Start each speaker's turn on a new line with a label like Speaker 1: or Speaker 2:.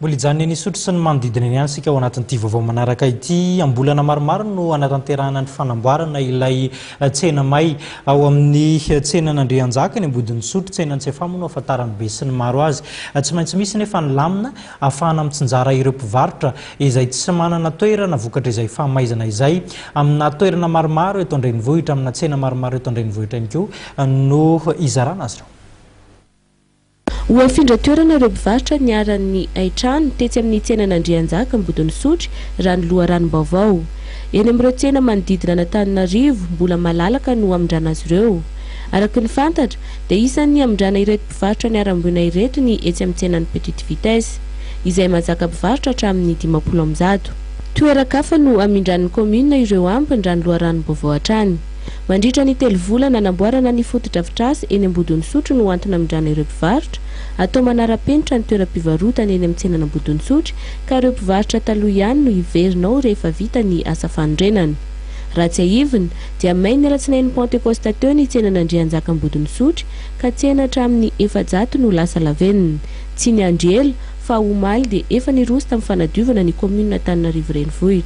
Speaker 1: Mbola hijanona eny Isotry sy ny manodidina eny ihany isika ao anatin'ity vaovao manaraka ity. Am-bolana maromaro no hanatanterahana ny fanamboarana ilay tsena may ao amin'ny tsenan'Andrianjaka eny Ambodin'Isotry. Tsenan'i Tsefa moa no ahafantaran'ny besinimaro azy. Tsy maintsy misy nefa ny lamina ahafahana mitsinjara ireo mpivarotra izay tsy manana toerana vokatr'izay fahamaizana izay. Amina toerana maromaro eto an-drenivohitra, amina tsena maromaro eto an-drenivohitra ihany koa no hizarana azy ireo.
Speaker 2: Ho afindra toerana ireo mpivarotra niharan'ny haintrano tetsy amin'ny tsenan'Andrianjaka Ambodin'Isotry raha ny loharanom-baovao. Eny amin'ireo tsena manodidina an'Antananarivo mbola malalaka no hamindrana azy ireo. Araka ny fantatra dia isan'ny hamindrana ireto mpivarotra niharam-boina ireto ny etsy amin'ny tsenan'ny Petite Vitesse izay mahazaka mpivarotra hatramin'ny 150. Toeran-kafa no hamindran'ny kaominina ireo ambiny raha ny loharanom-baovao hatrany. Mandritra ny 3 volana hanamboarana ny fotodrafitrasa eny Ambodin'Isotry no antony hamindrana ireo mpivarotra. Atao manara-penitra ny toeram-pivarotana eny amin'ny tsenan'Ambodin'Isotry ka ireo mpivarotra taloha ihany no hiverina ao rehefa vita ny asa fanorenana. Raha tsiahivina dia may ny alatsinain'ny Pentekosta teo ny tsenan'Andrianjaka Ambodin'Isotry ka tsena hatramin'ny 400 no lasa lavenona. Tsy niandry ela fa omaly dia efa niroso tamin'ny fanadiovana ny kaominina Antananarivo Renivohitra.